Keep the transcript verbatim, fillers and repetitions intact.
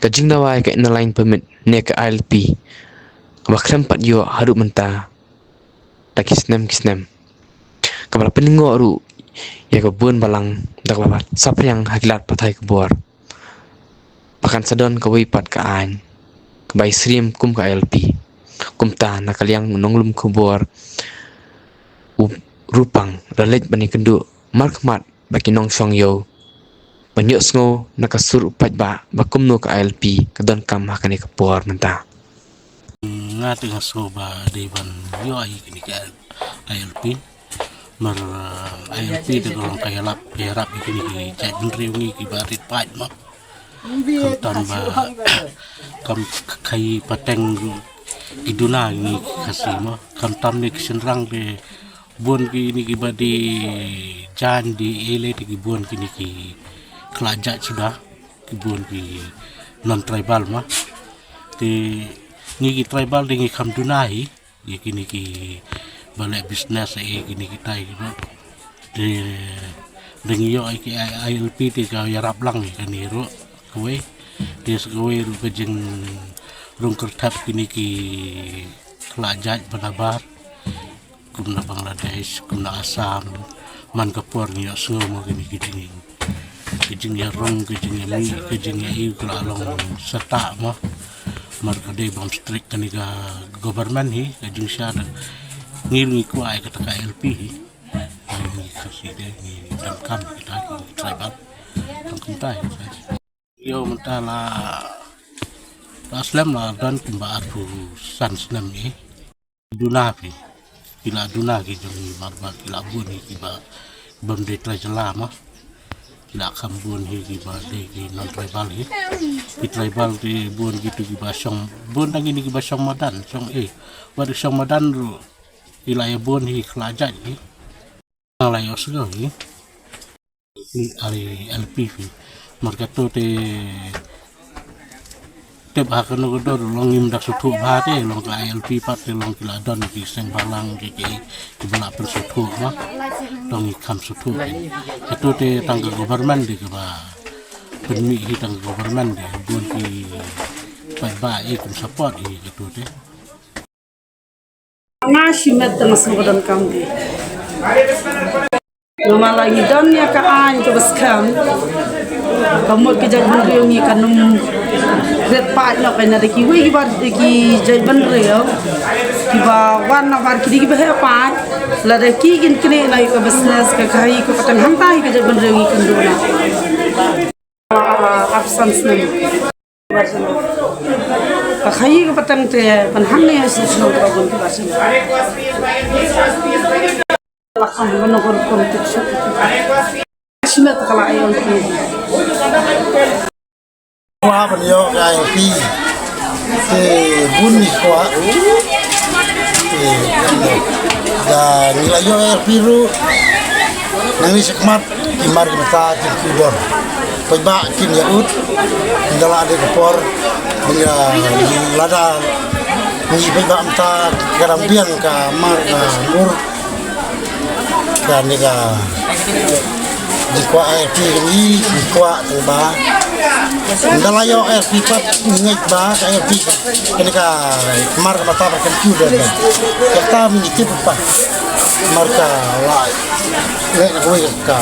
Ka jingdawa ïa ka Inner Line Permit ne ka I L P, kaba khlem pat ïoh haduh mynta da ki snem ki snem, kaba la pynlyngngoh ruh ïa ka bun balang da kaba saphriang ha ki lad pathai khubor ba kan sa don kawei pat ka aiñ kaba ïasyriem kum ka I L P. Kumta, na ka liang u nonglum khubor u Rupang la leit ban ïakynduh markhmat bad ki nongshong ïew ban ïohsngew na ka sur u paidbah ba kumno ka I L P ka donkam ha kane ka por mynta. Nga te nga sngew ba dei ban ïoh ïa kane ka I L P. Mar, uh, I L P te ka long ka ïalap, ka ïarap ïa kine ki jaitbynriew ngi kiba rit paid mo. Khamtam ba kam khaïi pateng ki duna ngi ki Khasi mo. Khamtam ne ki shynrang te bun kine kiba die jaiñ die ei lei te ki bun kine ki khlad jait suda, ki bun ki non tribal mo. Te ngi ki tribal te ngi kham duna hi ïa kine kiba leh business ei kine kitai ki mo. Te dang ïoh ïa ki I L P te ka ïarap lang ïa kane ruh kawei. Te sa kawei ruh ka jingrung kyrthep kine ki khlad jait ba nabar kum na Bangladesh, kum na Assam. Man ka por ngi ïohsngew mo kine ki jing, ki jingïarung, ki jingïamih, ki jingïaiu ka la long shatah mo. Mar ka dei bym strict kane ka government hi, ka jingshisha da ngi ruh ngi kwah ïa kata ka I L P hi. Ngi Khasi te ngi donkam ïa kata ki tribal. Tang kumta ïa kata. Ïoh mynta la, la slem la don kumba arphew san snem hi. Duna phi. Ki la duna ki jong ngi mar ba ki la bun hi kiba bym dei trai jylla mo. Ki la kham bun hi kiba dei ki non tribal hi. Ki tribal ki bun kitu kiba shong, bun dang kine kiba shong madan, shong ei. Wat shong madan ruh ki la ïa bun hi khlad jait hi. Nga la ïohsngew hi ni I L P phi. Mar kato te tip ha kano ka dor long ngim dak suthu bha te long ka I L P pat te long ki la don ki seng balang ki ki kiba la pynsuthu ma. Long ngi kham suthu. Kato te tang ka government de kaba pynmih hi, tang ka government de bun ki paidbah i kum support hi kato te. Nga shimet te nga sngew ba donkam de. Namar la ngi don ïa ka aiñ kaba skhem, ka mut ka jaitbynriew ngi kan ym rit paid noh, ka na da kiwei kiba, da ki jaitbynriew kiba wan nabar ki dei kiba heh paid. Lada ki kin knieh na ïa ka business, ka khaïi ka pateng, hangta hi ka jaitbynriew ngi kan duna. Arphew san snem. Ka khaïi ka pateng te ban hangne ha shnong ka bun ki ba shnong. La kham ban nongkor politik suk. Sima ta kala I L P. Kwah ban ïoh ka I L P. Te bun ngi kwah. Te da ngi la ïoh I L P ruh, nangni shakhmat ki mar ki mata kin khubor. Paidbah kin ïa ud. Ynda la dei ka por ba ngi la, lada ngi paidbah mynta ka dang biang ka mar ka ngur. Kane ka jingkwah I L P ka ngi, jingkwah ba ynda la ïoh I L P pat ngi ngeit ba ka I L P kane ka mar ka mata ba kan kiew da. Kata ngi tip pat mar ka la leh kawei ka.